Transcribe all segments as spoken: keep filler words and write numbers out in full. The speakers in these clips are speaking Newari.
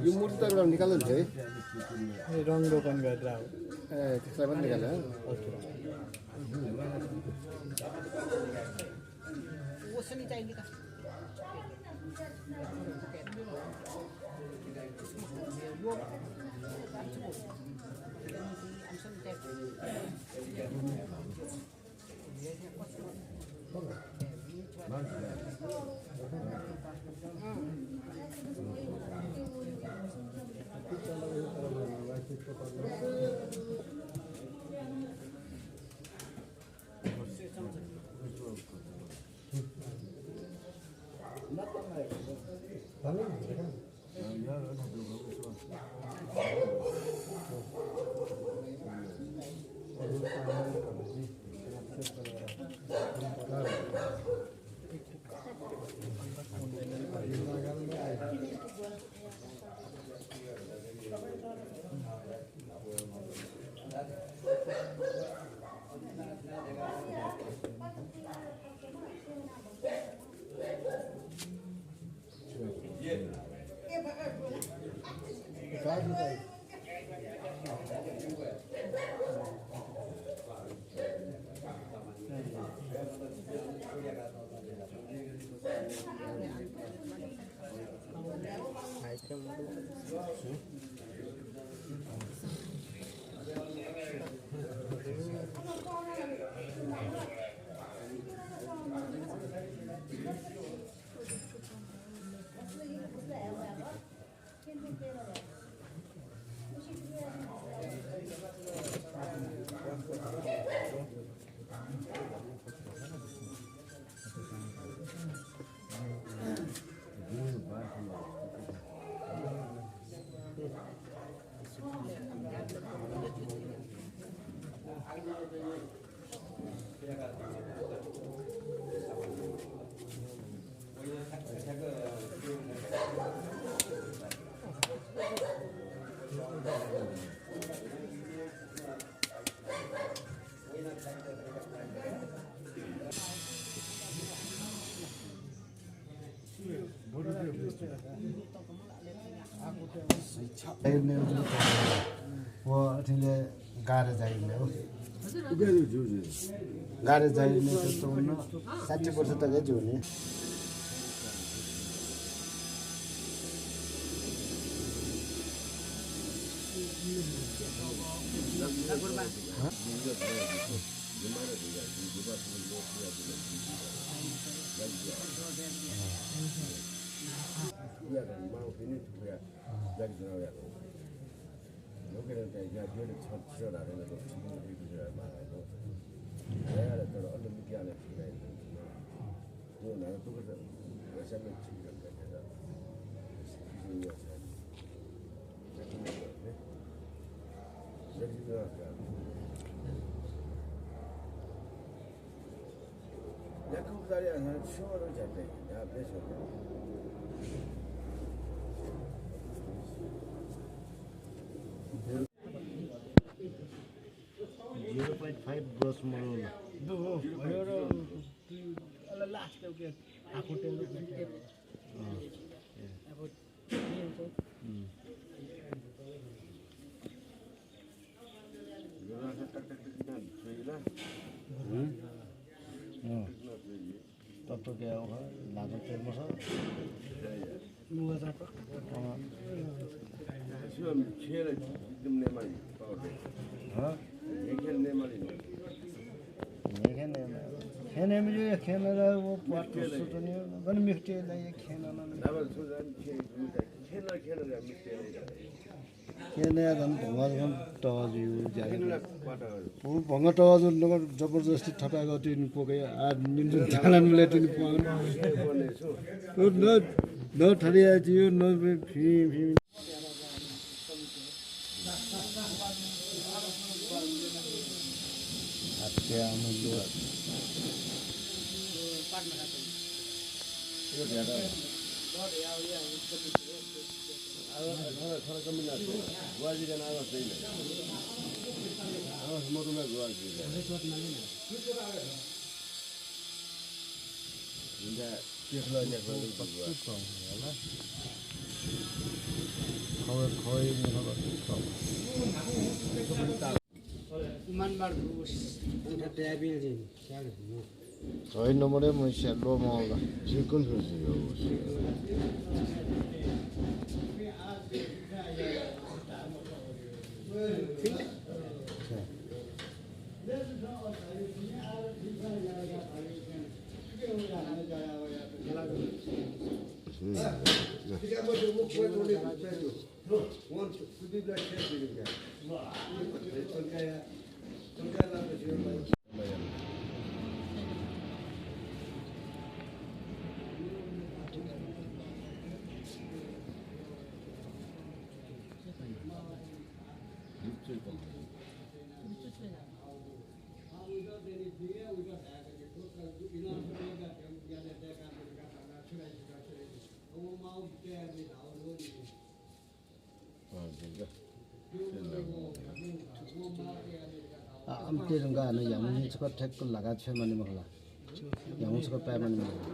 यो मूर्ति त निकाल्नु है। ए, रङ रोपन गरेर आऊ। ए, त्यसलाई पनि निकाल्नु है। व अथेले गारे जाइने हो। गारे जाइने त उन साठी वर्ष तक जिउने। Five brush Marul. दु हो, भयो र अल लास्ट के हाकुटे। अँ, ए। अब तत्त्व क्या हो, लाजो तेल मसा। हाँ? खेने में जो ये खेने ला वो पात सुतनी, गन मिस्टेक ला ये खेना ना। खेने या धन भंगा धन तवाजु जागे। वो भंगा तवाजु नगर जबरदस्ती थपाय्‌क तिनि पोके आ निंजु थालन मिले तिनि पोन। न, न थरिया जियो न फि, फि। हत्या, अमूल्य। Hoi nomore mo sha lo mo la. Sikun su si yo. अम्ते जंगा न यामुनी छक ठेक लगा छे माने मखला। यामु छक पाए माने मखला।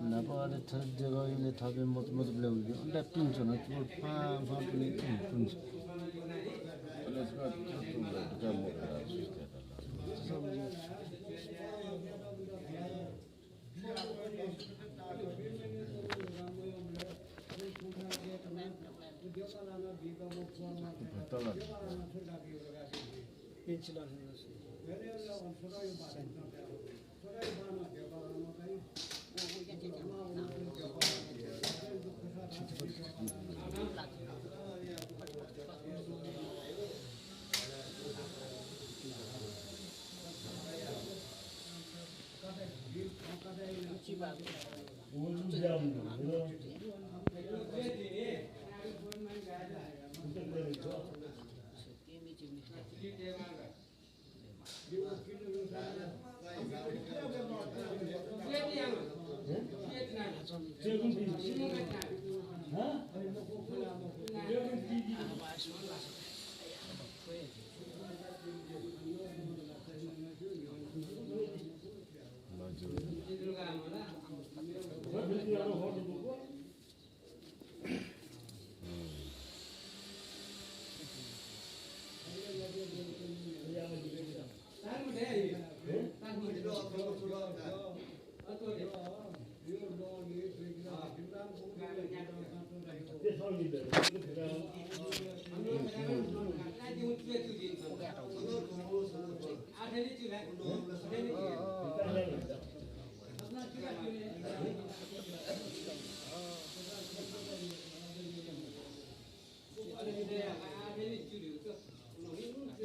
न्हापा अले थ्व जगः इले थपे मत मत ब्लेउ। अन्त पिन्छु न, चोर फां फां पिने पिन्छु।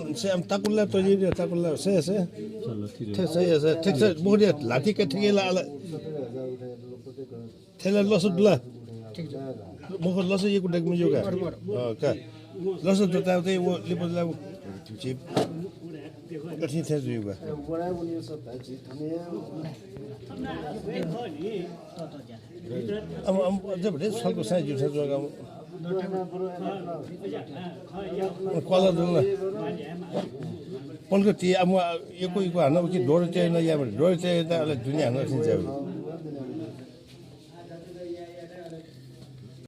आम से आम ताकुल्ला तो ये ताकुल्ला से से। चलो, ठीक है। ठीक से ये से, ठीक से, बहुत ये लाठी के ठीक ला आला। थेला लस दुला। ठीक छ। मुख लस ये कुडक में योगा। बरोबर। अ, का। लस दुता ते वो लिपला वो। जी। कठिन थे जुयुगा। अब, अब जब रे सल्को साइज जुथा जुगा। कला दुला। पनको ती अब यक्व यक्व हानं कि डोर ते न या, डोर ते त अले दुनिया हानं थिन जाबे।